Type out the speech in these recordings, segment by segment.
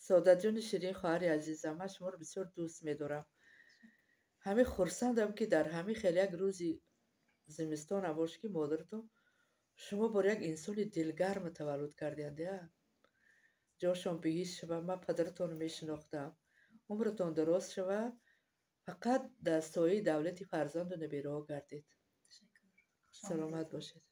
Саодатҷони ширин, хоҳари азизам, ман шуморо бисёр дӯст медорам. Ҳамин хурсандам, ки дар ҳамин хел як рӯзи зимистон бош, ки модаратон шумо бор як инсони дилгарм таваллуд кардиянд. Я ҷошон биҳишт шава. Ман падаратонро мешинохтам. Умратон дароз шава, фақат дар сояи давлати фарзанду набераҳо гардед. Саломат бошед.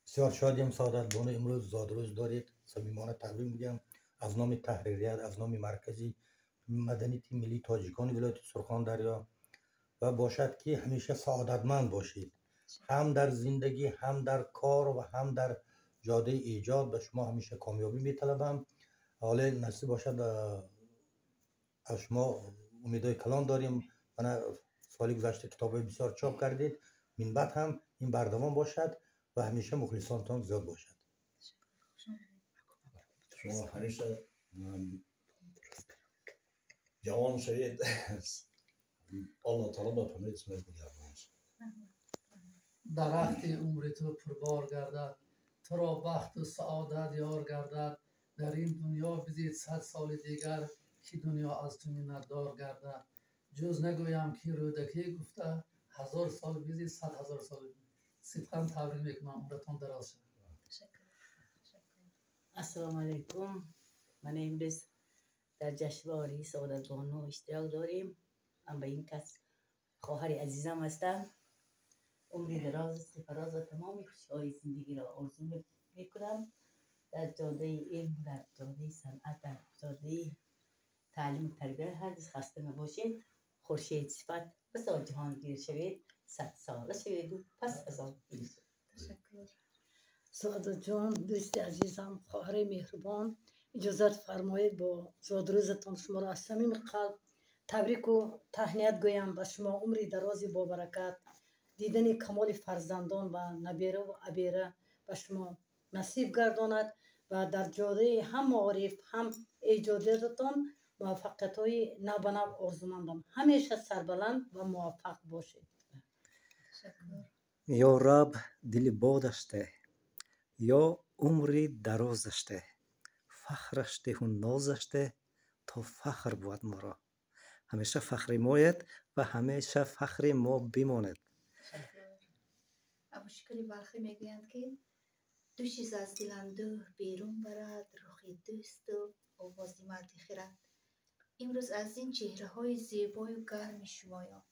Бисёр шодем, Саодатбону, имрӯз зодрӯз доред. Самимона табрик мегӯям аз номи таҳририят, аз номи Маркази маданияти миллии тоҷикони вилояти Сурхондарё. Ва бошад, ки ҳамеша саодатманд бошед, ҳам дар зиндагӣ, ҳам дар кор ва ҳам дар ҷодаи эҷод. Ба шумо ҳамеша комёбӣ металабам. Ҳоле насиб бошад, аз шумо умедҳои калон дорем. Мана соли гузашта китобҳои бисёр чоп кардед, минбаъд ҳам ин бардавом бошад ва ҳамеша мухлисонтон зиёд бошад. Шумо ҳамеша ҷавон шавед, Аллоҳ таоло ба паноҳи исмат нигаҳбон. Дарахти умри ту пурбор гардад, туро бахту саодат ёр гардад. Дар ин дунё бизид 100 соли дигар, ки дунё аз ту миннатдор гардад. Ҷуз нагӯям, ки Рӯдакӣ гуфта: 1000 сол бизид, 100 000 сол. Сидқан табрик мекунам, умратон дароз шавад. Ассалому алайкум. Мана имрӯз дар ҷашнвораи Саодатбону иштирок дорем. Ман ба ин кас хоҳари азизам ҳастам. Умри дароз, сафароз ва тамоми хушиҳои зиндагиро орзу мекунам. Дар ҷодаи илм, дар ҷодаи санъат, дар ҷодаи таълиму тарбия ҳаргиз хаста набошед. Хуршед сифат басо ҷаҳонгир шавед, 100-сола шаведу пас аз он пир. Саодатҷон, дӯсти азизам, хоҳари меҳрубон, иҷозат фармоед, бо зодрӯзатон шуморо аз самими қалб табрику таҳният гӯям. Ба шумо умри дарози бобаракат, дидани камоли фарзандон ва набераву абера ба шумо насиб гардонад ва дар ҷодаи ҳам маориф, ҳам эҷодиётатон муваффақиятҳои навбанав орзумандам. Ҳамеша сарбаланд ва муваффақ бошед. Ё Раб, дили бодаш деҳ, ё умри дарозаш деҳ, фахраш деҳу нозаш деҳ, то фахр бувад моро. Ҳамеша фахри моед ва ҳамеша фахри мо бимонед. Абушукри Балхӣ мегӯянд, ки ду чиз аз дил андӯҳ берун барад: рухи дӯсту овози марди хирад. Имрӯз аз ин чеҳраҳои зебою гарми шумоён,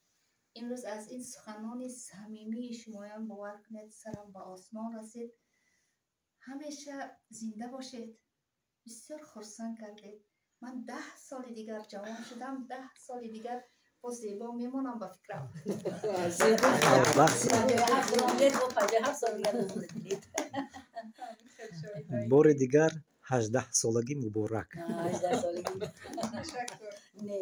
имрӯз аз ин суханони самимии шумоён, бовар кунед, сарам ба осмон расид. Ҳамеша зинда бошед. Бисёр хурсанд кардед. Ман 10 соли дигар ҷавон шудам, 10 соли дигар боз зебо мемонам, ба фикрам. Баҳс. 7 сол дигар умр дидед. Бори дигар 18-солагӣ муборак. 18-солагӣ. Ташаккур. Не.